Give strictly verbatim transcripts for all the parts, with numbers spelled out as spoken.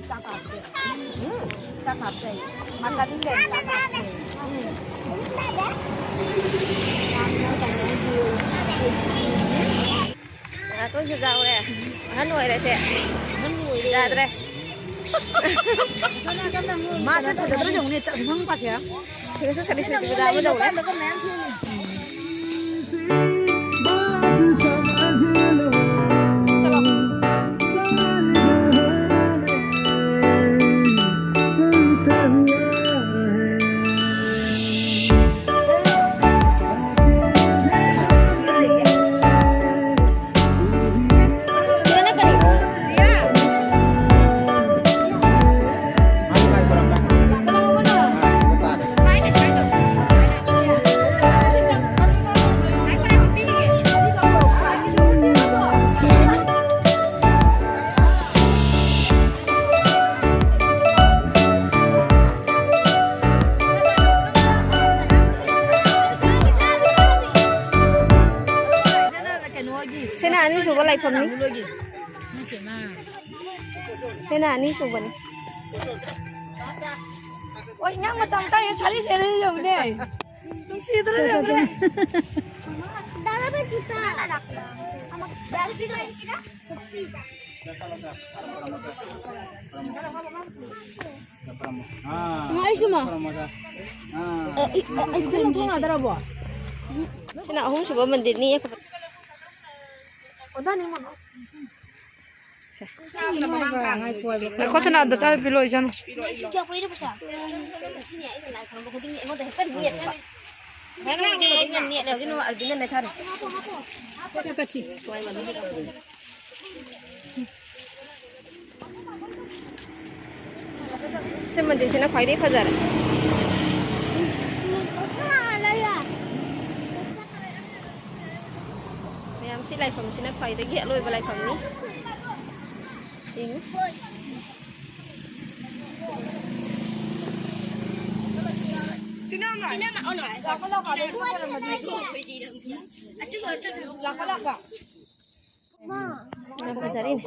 ꯆꯥꯛ ꯍꯥꯞꯇꯦ꯫ ꯎꯝ, ꯆꯥꯛ ꯍꯥꯞꯇꯦ꯫ ꯃꯇꯟꯗ ꯆꯥꯛ ꯍꯥꯞꯇꯦ꯫ ꯎꯝ꯫ ꯉꯥꯇꯣꯟꯁꯨ ꯌꯥꯎꯔꯦ꯫ ꯑꯍꯟ ꯑꯣꯏꯔꯦꯁꯦ꯫ ꯌꯥꯗ꯭ꯔꯦ꯫ ꯃꯥꯁꯦ ꯐꯖꯗ꯭ꯔꯥ ꯌꯦꯡꯉꯨꯅꯦ, ꯆꯠ-, ꯃꯊꯪ ꯅꯨꯄꯥꯁꯦ꯫ ꯁꯤꯗꯁꯨ ꯁꯥꯂꯤ ꯁꯥꯂꯤ ꯄꯨꯖꯥ ꯑꯃ ꯇꯧꯔꯦ꯫ ꯆꯠꯂꯣ꯫ ꯁꯤꯅ ꯑꯅꯤꯁꯨꯕ ꯂꯥꯏꯐꯝꯅꯤ꯫ ꯁꯤꯅ ꯑꯅꯤꯁꯨꯕꯅꯤ꯫ ꯑꯣ, ꯏꯟꯖꯥꯡ ꯃꯆꯥ ꯃꯆꯥ ꯌꯦꯡ ꯁꯥꯔꯤ ꯁꯥꯔꯤ ꯌꯦꯡꯉꯨꯅꯦ꯫ ꯅꯨꯡꯁꯤꯗ꯭ꯔꯣ ꯌꯦꯡꯉꯨꯅꯦ꯫ ꯑꯥ꯫ ꯉꯥꯏꯁꯨꯃ꯫ ꯑꯥ꯫ ꯑꯦ, ꯏ-, ꯑꯦ, ꯑꯩ ꯈꯨꯟ ꯊꯣꯡ ꯌꯥꯗ꯭ꯔꯕꯣ? ꯁꯤꯅ ꯑꯍꯨꯝꯁꯨꯕ ꯃꯟꯗꯤꯔꯅꯤ꯫ ꯑꯣ, ꯗꯥꯅꯤ ꯃꯃꯥ꯫ ꯉꯥꯏꯈꯣ, ꯁꯅꯥ ꯑꯝꯇ ꯆꯥꯕ ꯄꯤꯔꯛꯑꯣ, ꯏꯆꯟ꯫ ꯁꯤꯃꯗꯤ ꯁꯤꯅ ꯈ꯭ꯋꯥꯏꯗꯒꯤ ꯐꯖꯔꯦ꯫ ꯃꯌꯥꯝ, ꯁꯤ ꯂꯥꯏꯐꯝꯁꯤꯅ ꯈ꯭ꯋꯥꯏꯗꯒꯤ ꯑꯂꯣꯏꯕ ꯂꯥꯏꯐꯝꯅꯤ꯫ ꯌꯦꯡꯉꯨ꯫ ꯌꯥꯝ ꯐꯖꯔꯤꯅꯦ꯫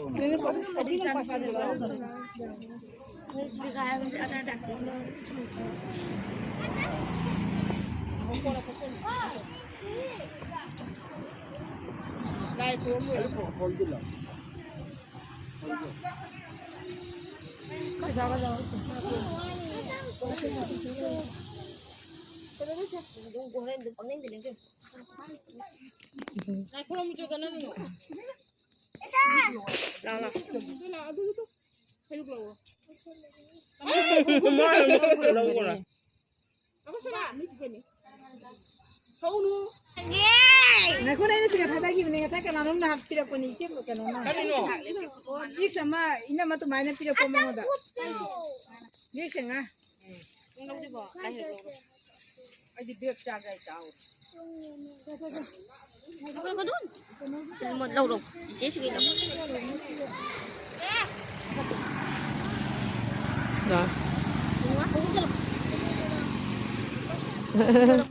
ꯉꯥꯏꯈꯣꯅꯦ, ꯑꯩꯅ ꯁꯤꯒ ꯊꯥꯗꯈꯤꯕꯅꯦ ꯉꯁꯥꯏ, ꯀꯅꯥꯅꯣꯝꯅ ꯄꯤꯔꯛꯄꯅꯤ, ꯏꯆꯦ ꯀꯩꯅꯣꯅ꯫ ꯀꯔꯤꯅꯣ? ꯂꯤꯛꯁ ꯑꯃ ꯏꯅꯝꯃ ꯑꯗꯨꯃꯥꯏꯅ ꯄꯤꯔꯛꯄ ꯑꯃꯉꯣꯟꯗ꯫ ꯂꯤꯛꯁ ꯑꯉꯥꯡ꯫ ꯑꯩꯗꯤ ꯕꯦꯒ ꯆꯥꯒꯦ ꯍꯥꯏ ꯆꯥꯎ꯫ ꯂꯧꯔꯣ, ꯂꯧꯔꯣ꯫ ꯆꯤꯆꯦ ꯁꯤꯒꯤ ꯂꯧ꯫ ꯌꯥ꯫